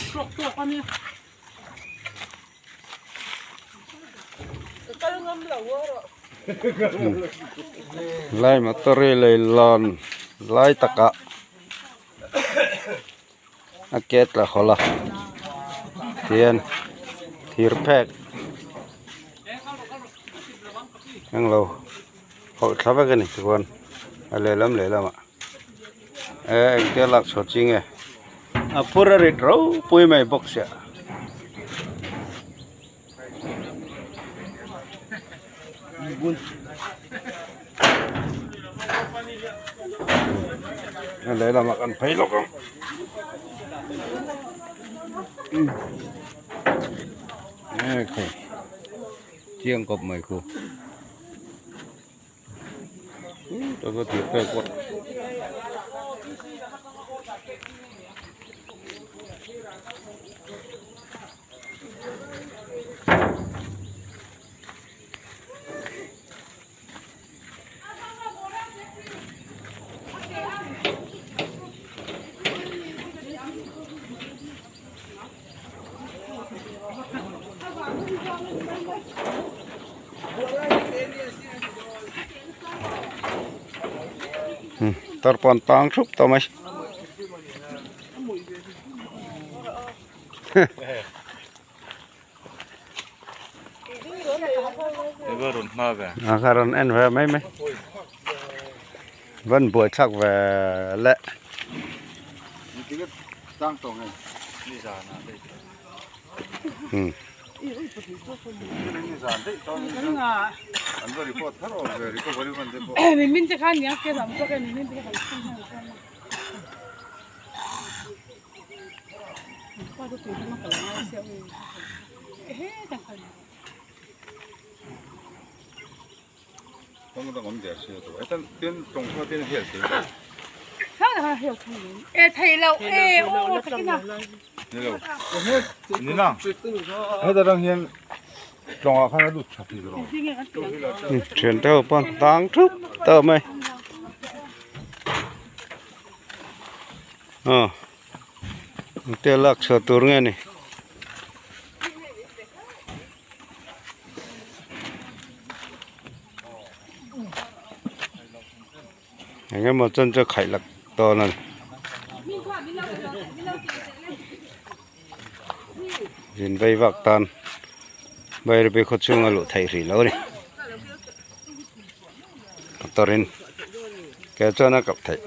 Lai motor hi leilawn lai takah a ke tla hawlh a tihian thir phek englo hawlh thla vek a ni tichuan a lehlam lehlamah eh engtia lak chhuah chi nge a phur a rit ropui mai bawk sia. A lehlamah kan phei lawk ang ekhai chiang kawp mai khu taka thir phek pawh. Tarpawn tang thup tawh mai. A kha rawn en ve mai mai van buai thlak ve le. Thian te ho pawn tang thup tawh mai. Aw engtia lak chhuah tur nge ni eng emaw chuan chu khaih lak dawn a ni zin vei vak tan Bairabi khaw chhunga luh theih hrih lo a ni motor in ke chuan a kap theih.